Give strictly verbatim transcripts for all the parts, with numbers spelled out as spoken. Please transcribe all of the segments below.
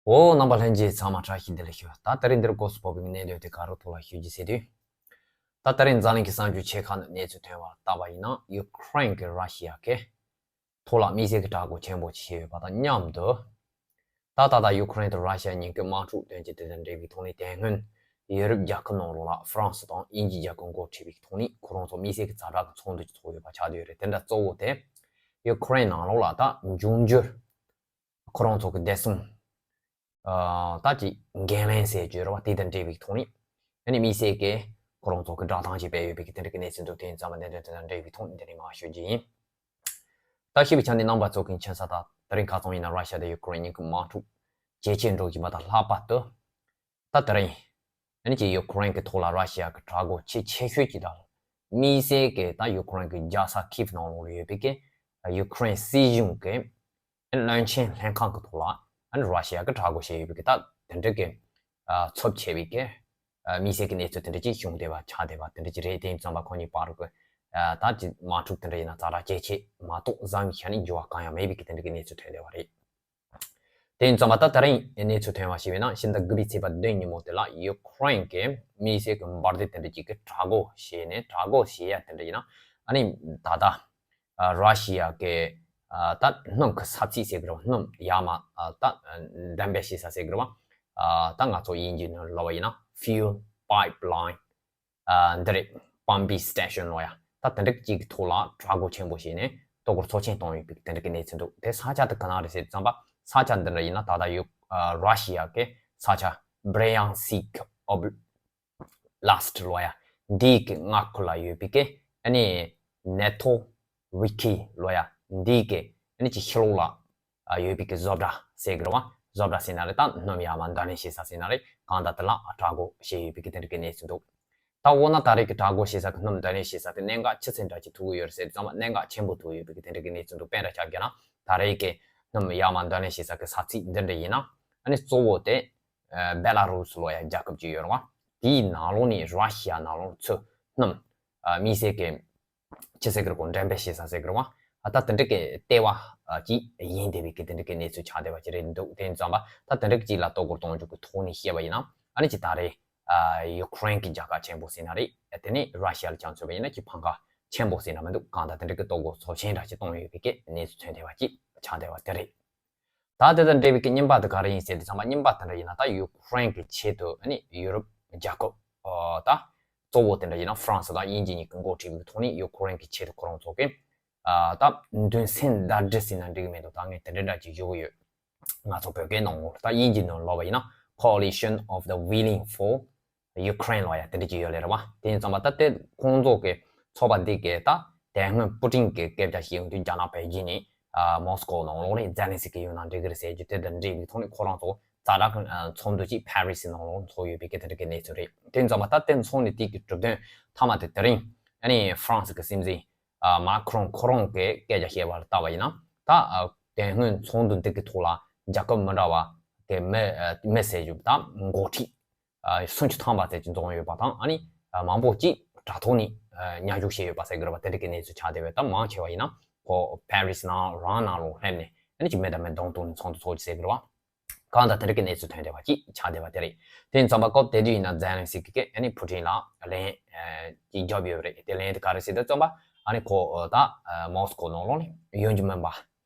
འོ། རྣམ་པ་ལྷན་རྒྱས་ཚང་མ་བཀྲ་ཤིས་བདེ་ལེགས་ཞུ། ད་དེ་རིང་འདིར་སྐོར་སུ་བབས་པའི་གནད་དོན་དེ་ག་རུ་ཐོག་ལ་ཞུ་རྒྱུ་ཟེར་དུས། ད་དེ་རིང་འཛམ་གླིང་གི་གསར་འགྱུར་ཆེ་ཁག་ནང་གནས་ཚུལ་ཐོན་པ་ལྟ་བ་ཡིན་ན། ཡུ་ཁུ་རེན་གྱིས་ར་ཤི་ཡ་གི་ཐོག་ལ་དམིགས་བསལ་གྱི་དྲག་རྒོལ་ཆེན་པོ་ཞིག་བྱས་ཡོད་པ་དང་མཉམ་དུ། ད་ད་ལྟ་ཡུ་ཁུ་རེན་དང་ར་ཤི་ཡ་གཉིས་ཀྱི་དམག་འཁྲུག་དོན་རྐྱེན་དེ་དང་འབྲེལ་བའི་ཐོག་ནས་དེ་སྔོན་ཡུ་རོབ་རྒྱལ་ཁབ་ནང་ལོགས་ལ་ཧྥ་རན་སི་དང་དབྱིན་ཇིའི་རྒྱལ་ཁབ་འགོ་ཁྲིད་པའི་ཐོག་ནས་ཁོ་རང་ཚོ་དམིགས་བསལ་གྱི་ཛ་དྲག་གི་ཚོགས་འདུ་ཞིག་ཚོགས་ཡོད་པ་ཆགས་བསྡད་ཡོད་རེད། དེ་འདྲ་གཙོ་བོ་དེ་ཡུ་ཁུ་རེན་ནང་ལོགས་ལ་ད་འབྱུང་འགྱུར་ཁོ་རང་ཚོ་གི་བདེ་སྲུང་ཨ་ད་ཅིག་འགན་ལེན་ཟེར་རྒྱུ་རེད་བ། དེ་དང་འབྲེལ་བའི་ཐོག་ནས་ཨ་ནི་དམིགས་བསལ་གྱི་ཁོ་རང་ཚོ་གི་བསྒྲགས་གཏམ་ཅིག་སྤེལ་ཡོད་པའི་གི་དེ་འདྲ་གི་གནས་ཚུལ་འདུག་དེ་ཡིན་ཙང་མ་གནད་དོན་དེ་དང་འབྲེལ་བའི་ཐོག་ནས་དེ་རིང་མར་ཞུ་རྒྱུ་ཡིན། ད་ཞུས་པའི་ཆ་ནས་རྣམ་པ་ཚོ་གི་མཁྱེན་གསལ་ལྟར་དེ་རིང་ཁ་སང་ཡིན་ན་ར་ཤི་ཡ་དང་ཡུ་ཁུ་རེན་གཉིས་ཀྱི་དམག་འཁྲུག་ཇེ་ཆེར་འགྲོ་བཞིན་པ་དང་ལྷག་པར་དུ། ད་དེ་རིང་ཨ་ནི་ཅིག་ཡུ་ཁུ་རེན་གྱི་ཐོག་ལ་ར་ཤི་ཡ་གི་དྲག་རྒོལ་ཆེས་ཆེ་ཤོས་ཅིག་དང་། དམིགས་བསལ་གྱི་ད་ཡུ་ཁུ་རེན་གྱི་རྒྱལ་ས་ཁིབ་ནང་ལོགས་ལ་ཡོད་པའི་གི་ཡུ་ཁུ་རེན་སྲིད་གཞུང་གི་བློན་ཆེན་ལྷན་ཁང་གི་ཐོག་ལ་ཨ་ནི་ར་ཤི་ཡ་གི་དྲག་རྒོལ་བྱས་ཡོད་པའི་གི་ད་དེ་འདྲ་གི་ཨ་ཚབས་ཆེ་བའི་གི་ཨ་དམིགས་བསལ་གྱི་གནས་ཚུལ་དེ་འདྲ་ཅིག་བྱུང་བསྡད་པ་ཆགས་བསྡད་པ་དེ་འདྲ་ཅིག་རེད། དེ་ཡིན་ཙང་མ་ཁོ་གཉིས་བར་གྱི་ཨ་ད་ཅིག་དམག་འཁྲུག་དེ་འདྲ་ཡིན་ན་ཛ་དྲག་ཇེ་ཆེ་མ་གཏོགས་བཟང་བའི་ཆ་ནས་འགྱུར་བ་གང་ཡང་མེད་པའི་གི་དེ་འདྲ་གི་གནས་ཚུལ་ཐོན་བསྡད་པ་རེད། དེ་ཡིན་ཙང་མ་ད་དེ་རིང་གནས་ཚུལ་ཐོན་པ་ཞིག་ཡིན་ན། ཕྱི་ཟླ་དགུ་པའི་ཚེས་པ་བདུན་ཉིན་མོ་དེ་ལ་ཡུ་ཁུ་རེན་གྱི་དམིགས་བསལ་གྱི་འབར་མདེལ་དེ་འདྲ་ཅིག་གི་དྲག་རྒོལ་བྱས་ནས། དྲག་རྒོལ་བྱེད་ཡ་དེ་འདྲ་ཡིན་ན་ཨ་ནི་ད་ལྟ་ཨ་ར་ཤི་ཡ་གི་ཨ་ད་སྣུམ་གྱི་ས་ཚིགས་ཟེར་གི་རེད་བ། སྣུམ་ཡར་མར་ཨ་ད་འགྲེམས་སྤེལ་བྱེད་ས་ཟེར་གི་རེད་བ། ཨ་ད་ང་ཚོ་དབྱིན་ཇིའི་ནང་ལབ་པ་ཡིན་ན་fuel pipeline ཨ་འདི་རེད། Pumping station ལོ་ཡ། ད་དེ་འདྲ་གཅིག་གི་ཐོག་ལ་དྲག་རྒོལ་ཆེན་པོ་བྱས་ནས་ལྟོ་གོས་ཚོགས་ཆེན་བཏང་ཡོད་པའི་དེ་འདྲ་གི་གནས་ཚུལ་འདུག་དེ་ས་ཆ་དེ་ག་ན་རེད་ཟེར་ཙམ་པ། ས་ཆ་འདི་འདྲ་ཡིན་ན་ད་ལྟ་ཡུ་ཨ་ར་ཤི་ཡ་གི་ས་ཆ་Bryansk Oblast ལོ་ཡ། འདིའི་གི་མངའ་ཁུལ་ལ་ཡོད་པའི་གི་ཨ་ནི་Netogorsk ལོ་ཡ། འདིའི་གི་ཨ་ནི་ཅིག་ཕྱི་ལོགས་ལ་ཨ་ཡོད་པའི་གི་བཟོ་གྲྭ་ཟེར་གི་རེད་བ། བཟོ་གྲྭ་ཟེར་ན་རེད། ད་སྣུམ་ཡར་མར་འདོར་ལེན་བྱེད་ས་ཟེར་ན་རེད། གང་ལྟར་དེ་ལ་དྲག་རྒོལ་བྱས་ཡོད་པའི་གི་དེ་འདྲ་གི་གནས་ཚུལ་འདུག་ད་འོ་ན་ད་རེས་ཀྱི་དྲག་རྒོལ་བྱེད་ས་གི་སྣུམ་འདོར་ལེན་བྱེད་ས་དེ་གནད་འགག་ཆེ་ཚད་འདྲ་ཅིག་ཐུག་གི་ཡོད་རེད་ཟེར་ཙང་མ། གནད་འགག་ཆེན་པོ་ཐུག་ཡོད་པའི་གི་དེ་འདྲ་གི་གནས་ཚུལ་འདུག་དཔེ་འདྲ་ཆ་བཞག་ན་ད་རེས་ཀྱི་སྣུམ་ཡར་མར་འདོར་ལེན་བྱེད་ས་གི་ས་ཚིགས་འདི་འདྲ་ཡིན་ན་ཨ་ནི་གཙོ་བོ་དེ་ཨ་Belarus ལོ་ཡ་རྒྱལ་ཁབ་ཅིག་ཡོད་རེད་བ། དེའི་ནང་ལོགས་ནས་ར་ཤི་ཡ་ནང་ལོགས་ཚུར་སྣུམ་ཨ་དམིགས་བསལ་གྱི་ཅི་ཟེར་གི་རེད་གོ། འགྲེམས་སྤེལ་བྱེད་ས་ཟེར་གི་རེད་བ། ཨ་ད་དེ་འདྲ་གི་ལྟེ་བ་ཨ་ཅིག་ཡིན་བསྡད་པའི་གི་དེ་འདྲ་གི་གནས་ཚུལ་ཆགས་བསྡད་པ་ཅིག་རེད་འདུག་དེ་ཡིན་ཙང་མ་ད་དེ་འདྲ་གི་ཅིག་ལ་ལྟོ་གོས་གཏོང་རྒྱུ་གི་ཐོག་ནས་བཤད་པ་ཡིན་ན་ཨ་ནི་ཅིག་ད་རེས་ཨ་ཡུ་ཁུ་རེན་གྱི་རྒྱལ་ཁ་ཆེན་པོ་ཟེར་ན་རེད། དེ་ནས་ར་ཤི་ཡ་ལ་ཅང་མཚོན་པ་ཡིན་ན་ཅིག་ཕམ་ཁ་ཆེན་པོ་ཟེར་ན་མི་འདུག་གང་ལྟར་དེ་འདྲ་གི་ལྟོ་གོས་ཚོགས་ཆེན་འདྲ་ཅིག་བཏང་ཡོད་པའི་གི་གནས་ཚུལ་ཐོན་བསྡད་པ་ཅིག་ཆགས་བསྡད་པ་དེ་རེད། ད་དེ་དང་འབྲེལ་བའི་གི་རྙིང་པ་དེ་ག་རེ་ཡིན་ཟེར་དུས་ཙམ་པ། རྙིང་པ་དེ་འདྲ་ཡིན་ན་ད་ཡུ་ཁུ་རེན་གྱི་ཆེད་དུ་ཨ་ནི་ཡུ་རོབ་རྒྱལ་ཁབ་ཨ་ད་གཙོ་བོ་དེ་འདྲ་ཡིན་ན་ཧྥ་རན་སི་དང་དབྱིན་ཇི་གཉིས་ཀྱི་འགོ་ཁྲིད་པའི་ཐོག་ནས་ཡུ་ཁུ་རེན་གྱི་ཆེད་དུ་ཁོ་རང་ཚོ་གི་ཨ་ད་མདུན་སེམས་ཟླ་སྒྲིལ་ཟེར་ན་འགྲིག་གི་མེད་འདུག་ད་ངས་དེ་འདྲ་འདྲ་ཅིག་ཞུ་གི་ཡོད། ང་ཚོ་བོད་སྐད་ནང་ལོགས་ད་དབྱིན་ཇི་ནང་ལབ་པ་ཡིན་ན་Coalition of the Willing for Ukraine ལབ་ཡ་དེ་འདྲ་ཅིག་ཡོད་ལེ་རེད་བ། དེ་ཡིན་ཙང་མ་ད་ལྟའི་ཁོང་ཚོ་གི་ཚོགས་པ་འདི་གས་ད་དེ་སྔོན་པུ་ཏིན་གྱི་སྐད་ཆ་ཞིག་ཡོང་དུས་རྒྱ་ནག་པེ་ཅིན་ནས་ཨ་མོ་སི་ཀོ་ནང་ལོགས་ནས་ཛེ་ལན་སི་ཀི་ཡོང་ན་འགྲིག་གི་རེད་ཟེར་རྒྱུ་དེ་དང་འབྲེལ་བའི་ཐོག་ནས་ཁོ་རང་ཚོ་ཛ་དྲག་གི་ཚོགས་འདུ་ཅིག་ཕ་རི་སི་ནང་ལོགས་འཚོགས་ཡོད་པའི་གི་དེ་འདྲ་གི་གནས་ཚུལ་རེད། དེ་ཡིན་ཙང་མ་ད་ལྟའི་ཚོགས་འདུ་དེ་གི་གྲུབ་དོན་མཐའ་མ་དེ་དེ་རིང་ཨ་ནི་ཧྥ་རན་སི་གི་སྲིད་འཛིན་ཨ་མ་ཁ་རོན་ཁོ་རང་གི་སྐད་ཆ་བཤད་པ་ལ་བལྟས་པ་ཡིན་ན་ད་ཨ་དེ་སྔོན་ཚོགས་འདུ་འདི་གི་ཐོག་ལ་རྒྱལ་ཁབ་མི་འདྲ་བ་གི་མི་ཨ་མི་ཟེར་རྒྱུ་དང་འགོ་ཁྲིད་ཨ་སུམ་ཅུ་ཐམ་པ་ཙམ་ཅིག་འཛོམས་ཡོད་པ་དང་། ཨ་ནི་ཨ་མང་པོ་ཅིག་དྲ་ཐོག་ནས་ཨ་མཉམ་ཞུགས་བྱས་ཡོད་པ་ཟེར་གི་རེད་བ། དེ་འདྲ་གི་གནས་ཚུལ་ཆགས་བསྡད་པས། ད་མང་ཆེ་བ་ཡིན་ན་ཁོ་ཕ་རི་སི་ནང་རང་ནང་ལོགས་སླེབས་ནས་ཨ་ནི་ཅིག་མི་དང་མི་གདོང་གཏུག་ནས་ཚོགས་འདུ་ཚོགས་ཀྱི་ཟེར་གི་རེད་བ། གང་ལྟར་དེ་འདྲ་གི་གནས་ཚུལ་ཐོན་བསྡད་པ་ཅིག་ཆགས་བསྡད་པ་དེ་རེད། དེ་ཡིན་ཙང་མ་སྐབས་དེ་དུས་ཡིན་ན་ཛེ་ལན་སི་ཀི་གིས་ཨ་ནི་ཕུ་ཏིན་ལ་ལན་ཨ་ཅིག་བརྒྱབ་ཡོད་རེད། དེ་ལན་དེ་ག་རེ་ཟེར་དུས་ཙམ་པ་ཨ་ནི་ཁོ་ད་ཨ་མོ་སི་ཀོ་ནང་ལོགས་ནས་ཡོང་རྒྱུ་མིན་པ།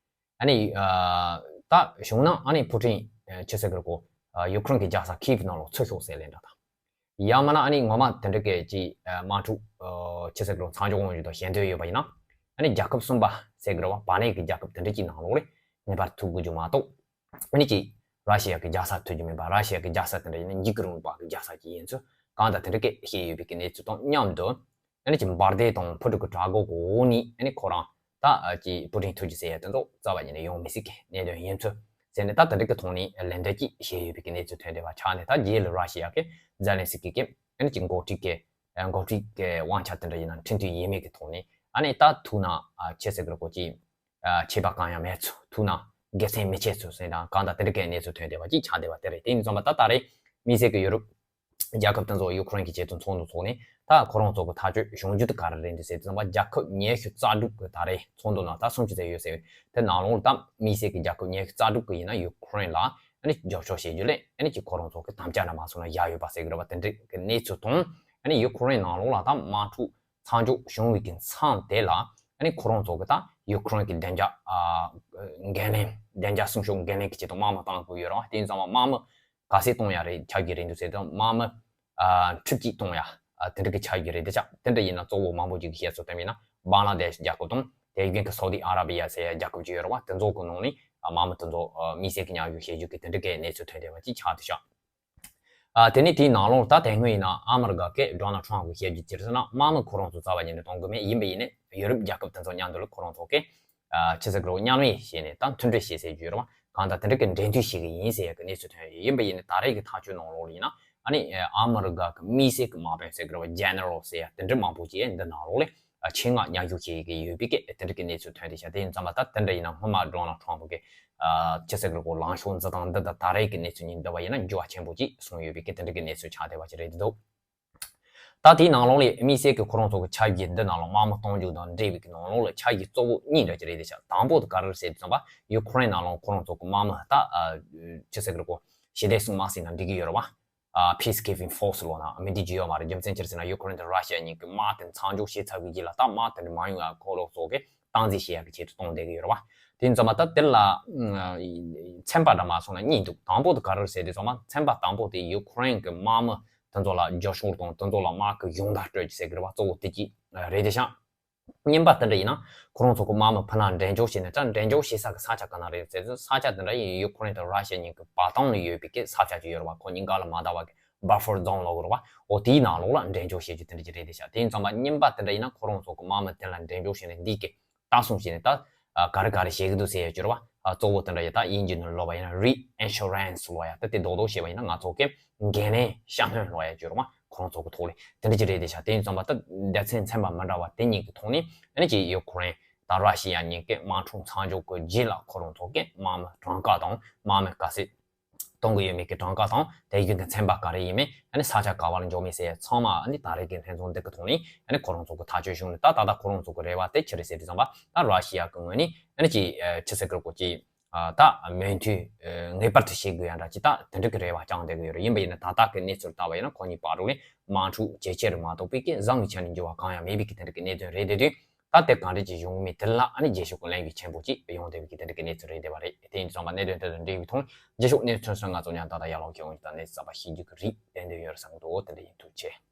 ཨ་ནི་ཨ་ད་བྱུང་ན་ཨ་ནི་ཕུ་ཏིན་ཨ་ཅི་ཟེར་གི་རེད་གོ། ཨ་ཡུ་ཁུ་རེན་གྱི་རྒྱལ་ས་ཁིབ་ནང་ལོགས་ཚུར་ཤོག་ཟེར་ལན་འདྲ་དང་། ཡང་མིན་ན་ཨ་ནི་ངོ་མ་དེ་འདྲ་གི་ཅིག་ཨ་དམག་འཁྲུག་ཨ་ཅི་ཟེར་གི་རེད་གོ། མཚམས་འཇོག་དབང་ཞུ་དང་ཞལ་འདོན་ཡོད་པ་ཡིན་ན་ཨ་ནི་རྒྱལ་ཁབ་གསུམ་པ་ཟེར་གི་རེད་བ། བར་གནས་ཀྱི་རྒྱལ་ཁབ་དེ་འདྲ་ཅིག་ནང་ལོགས་ལ་ངེས་པར་ཐུག་དགོས་རྒྱུ་མ་གཏོགས། ཨ་ནི་ཅིག་ར་ཤི་ཡ་གི་རྒྱལ་ས་ཐུག་རྒྱུ་མིན་པ། ར་ཤི་ཡ་གི་རྒྱལ་ས་དེ་འདྲ་ཡིན་ན་འཇིགས་སྐུལ་རིང་ལུགས་པ་གི་རྒྱལ་ས་ཅིག་ཡིན་ཚུལ་གང་ལྟར་དེ་འདྲ་སྐད་བཤད་ཡོད་པའི་གི་གནས་ཚུལ་དང་མཉམ་དུ། ཨ་ནི་ཅིག་འབར་མདེལ་དང་འཕུར་གྲུ་གི་དྲག་རྒོལ་གི་འོག་ནས་ཨ་ནི་ཁོ་རང་ད་ཨ་ཅིག་པུ་ཏིན་ཐུག་རྒྱུ་ཟེར་ཡ་དེ་ཚོ་རྩ་བ་ཉིད་ནས་ཡོང་མི་སྲིད་གི་གནད་དོན་ཡིན་ཚུལ་ཟེར་ནས་ད་དེ་འདྲ་གི་ཐོག་ནས་ལན་འདེབས་ཅིག་བྱས་ཡོད་པའི་གི་གནས་ཚུལ་ཐོན་བསྡད་པ་ཆགས་ནས། ད་རྗེས་ལ་ར་ཤི་ཡ་གི་ཛེ་ལན་སི་ཀི་གི་ཨ་ནི་ཅིག་འགོ་ཁྲིད་ཀྱི་ཨ་འགོ་ཁྲིད་ཀྱི་དབང་ཆ་དེ་འདྲ་ཡིན་ན་འཕྲིན་ཐུང་ཡས་མས་ཀྱི་ཐོག་ནས་ཨ་ནི་ད་ཐུག་ན་ཨ་ཅི་ཟེར་གི་རེད་གོ། ཅིག་ཨ་ཆད་པ་གང་ཡང་མེད་ཚུལ། ཐུག་ན་དགེ་མཚན་མི་ཆེ་ཚུལ་ཟེར་དང་གང་ལྟར་དེ་འདྲ་གི་གནས་ཚུལ་ཐོན་བསྡད་པ་ཅིག་ཆགས་བསྡད་པ་དེ་རེད། དེ་ཡིན་ཙང་མ་ད་ད་རེས་དམིགས་བསལ་གྱི་ཡུ་རོབ་རྒྱལ་ཁབ་དེ་ཚོ་ཡུ་ཁུ་རེན་གྱི་ཆེད་དུ་ཚོགས་འདུ་ཚོགས་ནས་ད་ཁོ་རང་ཚོ་གི་ཐག་གཅོད་བྱུང་རྒྱུ་དེ་ག་རེ་རེད་འདུག་ཟེར་དུས་ཙམ་པ། རྒྱལ་ཁབ་ཉི་ཤུ་རྩ་དྲུག་གི་ད་རེས་ཚོགས་འདུ་ནང་ད་སུམ་ཅུ་ཙམ་ཡོད་ཟེར་བས། དེ་ནང་ལོགས་ལ་ད་དམིགས་བསལ་གྱི་རྒྱལ་ཁབ་ཉི་ཤུ་རྩ་དྲུག་གི་ཡིན་ན་ཡུ་ཁུ་རེན་ལ་ ཨ་ནི་རྒྱབ་སྐྱོར་བྱེད་རྒྱུ་ལས་ཨ་ནི་ཀྱི་ཁོ་རང་ཚོ་གི་དམ་བཅའ་འདྲ་མ་སོང་ན་བཞག་ཡོད་པ་ཟེར་གི་རེད་བ། དེ་འདྲ་གི་གནས་ཚུལ་དང་ཨ་ནི་ཡུ་ཁུ་རེན་ནང་ལོགས་ལ་ད་དམག་འཁྲུག་མཚམས་འཇོག་བྱུང་བའི་གི་མཚམས་དེ་ལ་ཨ་ནི་ཁོ་རང་ཚོ་གི་ད་ཡུ་ཁུ་རེན་གི་བདེ་འཇགས་ཨ་འགན་ལེན་བདེ་འཇགས་སྲུང་སྐྱོབ་འགན་ལེན་གི་ཆེད་དུ་དམག་མི་བཏང་དགོས་ཡོད་རེད་བ། དེ་ཡིན་ཙང་དམག་མི་ག་ཚད་གཏོང་ཡ་རེད་ཆགས་ཀྱི་རེད་འདུག་ཟེར་དུས་དམག་མི་ཨ་ཁྲི་གཅིག་གཏོང་ཡ་ཨ་དེ་འདྲ་གི་ཆགས་ཀྱི་རེད། དེ་ཆགས་དེ་འདྲ་ཡིན་ན་གཙོ་བོ་མང་པོ་ཅིག་གི་བཤད་ཚུལ་བཏོན་པ་ཡིན་ན་བང་ལ་དེཤ་རྒྱལ་ཁབ་དང་དེ་བཞིན་གི་སའུ་དི་ཨ་ར་བི་ཡ་ཟེར་ཡ་རྒྱལ་ཁབ་ཅིག་ཡོད་རེད་བ། དེ་ཚོ་གི་ནང་ནས་ཨ་དམག་མི་དེ་ཚོ་ཨ་དམིགས་བསལ་གི་མཉམ་ཞུགས་བྱེད་རྒྱུ་གི་དེ་འདྲ་གི་གནས་ཚུལ་ཐོན་བསྡད་པ་ཅིག་ཆགས་འདུག་ཤག་ཨ་དེ་ནས་དེའི་ནང་ལོགས་ད་དེ་སྔོན་ཡིན་ན་ཨ་མི་རི་ཀ་གི་ཌོ་ནལ་ཊམ་གི་བཤད་རྒྱུ་ཅི་རེད་ཟེར་ན་དམག་མི་ཁོ་རང་ཚོ་རྩ་བ་ཉིད་ནས་གཏོང་གི་མེད། ཡིན་པ་ཡིན་ནའི་ཡུ་རོབ་རྒྱལ་ཁབ་དེ་ཚོ་མཉམ་དུ་ལ་ཁོ་རང་ཚོ་གི་ཨ་ཆི་ཟེར་གི་རེད་མཉམ་ལས་བྱས་ནས་ད་མཐུན་སྒྲིལ་བྱེད་ཟེར་རྒྱུ་རེད་བ། གང་ལྟར་དེ་འདྲ་གི་འབྲེལ་མཐུད་བྱེད་གི་ཡིན་ཟེར་ཡ་གི་གནས་ཚུལ་ཐོན་ཡོད། ཡིན་པ་ཡིན་ནའི་ད་རེས་ཀྱི་ཐག་གཅོད་ནང་ལོགས་ལ་ཡིན་ན་ཨ་ནི་ཨ་མི་རི་ཀ་གི་དམིགས་བསལ་གི་དམག་དཔོན་ཟེར་གི་རེད་བ། ཇེ་ནེ་རལ་ཟེར་ཡ་དེ་འདྲ་མང་པོ་ཅིག་འདི་ནང་ལོགས་ལ་ཨ་ཆེད་མངགས་མཉམ་ཞུགས་བྱེད་ཀྱི་ཡོད་པའི་སྐད་དེ་འདྲ་གི་གནས་ཚུལ་ཐོན་བསྡད་ཤག་དེ་ཡིན་ཙང་མ་ད་དེ་འདྲ་ཡིན་ན་སྔོན་མ་ཌོ་ནལ་ཊམ་གི་ཨ་ཆི་ཟེར་གི་རེད་ལངས་ཕྱོགས་འཛིན་སྟངས་འདི་དང་ད་རེས་ཀྱི་གནས་ཚུལ་གཉིས་བསྡུར་བ་ཡིན་ན་འགྱུར་བ་ཆེན་པོ་ཅིག་སོང་ཡོད་པའི་སྐད་དེ་འདྲ་གི་གནས་ཚུལ་ཆགས་བསྡད་པ་ཅིག་རེད་འདུག་ད་དེའི་ནང་ལོགས་ལ་དམིགས་བསལ་གྱི་ཁོ་རང་ཚོ་གི་ཆ་རྒྱུས་འདི་ནང་ལ་དམག་མི་གཏོང་རྒྱུ་དང་འབྲེལ་བའི་གི་ནང་ལོགས་ལ་ཆ་རྒྱུས་གཙོ་བོ་གཉིས་འདྲ་ཅིག་རེད་དེ་ཤག་དང་པོ་དེ་ག་རེ་རེད་ཟེར་དུས་ཙམ་པ་ཡུ་ཁུ་རེན་ནང་ལོགས་ཁོ་རང་ཚོ་གི་དམག་མི་ད་ཨ་ཆི་ཟེར་གི་རེད་གོ་ཞི་བདེ་སྲུང་དམག་ཟེར་ན་འགྲིག་གི་ཡོད་རེད་བ། ཨ་peacekeeping force ལབ་ན་མི་འདི་ཅི་ཡོད་མ་རེད། རྒྱུ་མཚན་ཅི་རེད་ཟེར་ན་ཡུ་ཁུ་རེན་དང་ར་ཤི་ཡ་གཉིས་ཀྱི་དམག་དེ་མཚམས་འཇོག་བྱས་ཚར་བའི་རྗེས་ལ་ད་དམག་དེ་འདྲ་མ་ཡོང་ཡ་ཁོ་རང་ཚོ་གི་སྟངས་འཛིན་བྱེད་ཡ་གི་ཆེད་དུ་གཏོང་བསྡད་གི་ཡོད་རེད་བ། དེ་ཡིན་ཙང་མ་ད་དེ་ལ་ཚན་པ་འདྲ་མ་སོང་ན་གཉིས་འདུག་དང་པོ་དེ་ག་རེ་རེད་ཟེར་དུས་ཙམ་པ་ཚན་པ་དང་པོ་དེ་ཡུ་ཁུ་རེན་གྱི་དམག་མི་དེ་ཚོ་ལ་རྒྱབ་སྐྱོར་དང་དེ་ཚོ་ལ་དམག་གི་གཞུང་བརྡ་སྤྲོད་ཀྱི་ཟེར་གི་རེད་བ། གཙོ་བོ་དེ་གཅིག་རེད་དེ་ཤག་གཉིས་པ་དེ་འདྲ་ཡིན་ན་ཁོ་རང་ཚོ་གི་དམག་མི་ཕུ་ན་འགྲེམས་འཇོག་བྱས་ནས་ད་འགྲེམས་འཇོག་བྱེད་ས་གི་ས་ཆ་ག་ན་རེད་ཟེར་དུས་ས་ཆ་དེ་འདྲ་ཡིན་ཡུ་ཁུ་རེན་དང་ར་ཤི་ཡ་གཉིས་ཀྱི་བར་སྟོང་ལ་ཡོད་པའི་གི་ས་ཆ་ཅིག་ཡོད་རེད་བ། ཁོ་གཉིས་ཀ་ལ་མ་བརྡར་བ་གི་buffer zone ལབ་དགོས་རེད་བ། འོ་དེའི་ནང་ལོགས་ལ་འགྲེམས་འཇོག་བྱེད་རྒྱུ་དེ་འདྲ་ཅིག་རེད་དེ་ཤག་དེ་ཡིན་ཙང་མ་གཉིས་པ་དེ་འདྲ་ཡིན་ན་ཁོ་རང་ཚོ་གི་དམག་མི་དེ་ལ་འགྲེམས་འཇོག་བྱས་ནས་འདི་གི་ལྟ་སྲུང་བྱས་ནས་ད་ཨ་ག་རེ་ག་རེ་བྱེད་ཀྱི་འདུག་ཟེར་ཡ་ཅིག་རེད་བ། ཨ་གཙོ་བོ་དེ་འདྲ་ཡ་ད་དབྱིན་ཇི་ནང་ལབ་པ་ཡིན་ན་reinsurance ལབ་ཡ་ད་དེ་རྡོག་རྡོག་བཤད་པ་ཡིན་ན་ང་ཚོ་གི་འགན་ལེན་ཤ་སྣོན་ལབ་ཡ་ཅིག་རེད་བ། ཁོ་རང་ཚོ་གི་ཐོག་ལ་དེ་འདྲ་ཅིག་རེད་དེ་ཤག་དེ་ཡིན་ཙང་མ་ད་སྡེ་ཚན་ཚན་པ་མི་འདྲ་བ་དེ་གཉིས་ཀྱི་ཐོག་ནས་ཨ་ནི་ཅིག་ཡུ་ཁུ་རེན་དང་ར་ཤི་ཡ་གཉིས་ཀྱི་དམག་འཁྲུག་མཚམས་འཇོག་གི་རྗེས་ལ་ཁོ་རང་ཚོ་གི་དམག་མི་གྲངས་ཀ་དང་དམག་མི་ག་ཚད་གཏོང་གི་ཡོད་མེད་ཀྱི་གྲངས་ཀ་དང་དེ་བཞིན་གྱི་ཚན་པ་ག་རེ་ཡིན་མིན་ཨ་ནི་ས་ཆ་ག་བ་ལ་འཇོག་མིན་ཟེར་ཡ་ཚང་མ་ཨ་ནི་ད་རེས་ཀྱི་ལྷན་ཚོགས་འདི་གི་ཐོག་ནས་ཨ་ནི་ཁོ་རང་ཚོ་གི་ཐག་གཅོད་བྱུང་ནས་ད་ད་ལྟ་ཁོ་རང་ཚོ་གི་རེ་བ་དེ་ཅི་རེད་ཟེར་དུས་ཙམ་པ་ད་ར་ཤི་ཡ་གི་ངོས་ནས་ཨ་ནི་ཅིག་ཨ་ཆི་ཟེར་གི་རེད་གོ་ཅིག་ཨ་ད་མོས་མཐུན་ཨ་ངེས་པར་དུ་བྱེད་དགོས་ཡ་འདྲ་ཅིག་ད་དེ་འདྲ་གི་རེ་བ་བཅངས་བསྡད་གི་ཡོད་རེད། ཡིན་པ་ཡིན་ན་ད་ལྟ་གི་གནས་ཚུལ་ལྟ་བ་ཡིན་ན་ཁོ་གཉིས་བར་དུ་ནས་དམག་འཁྲུག་ཇེ་ཆེ་རུ་མ་གཏོགས་པའི་གི་བཟང་གི་ཆ་ནས་འགྱུར་བ་གང་ཡང་མེད་པའི་གི་དེ་འདྲ་གི་གནད་དོན་རེད་དེ་དུས། ད་དེ་གང་འདྲ་ཅིག་ཡོང་གི་མིན་དེ་ལ་ཨ་ནི་རྗེས་ཕྱོགས་ཀྱི་གླེང་རྒྱུ་ཆེན་པོ་ཅིག་ཡོང་བསྡད་པའི་གི་དེ་འདྲ་གི་གནས་ཚུལ་རེད་བསྡད་པ་རེད། དེ་ཡིན་དུས་ཙམ་པ་གནད་དོན་དེ་དང་འབྲེལ་བའི་ཐོག་རྗེས་ཕྱོགས་གནས་ཚུལ་ཚོ་ང་ཚོ་མཉམ་ད་ལྟ་ཡར་ལངས་ཀྱི་ཡོང་རྒྱུ་དང་གནས་ཚུལ་གསར་པ་ཤེས་རྒྱུ་གི་རེད། ཏན་ཏན་ཡོད་རེད་བསམ་གི་འདུག་དེ་འདྲ་ཡིན། ཐུགས་རྗེ་ཆེ།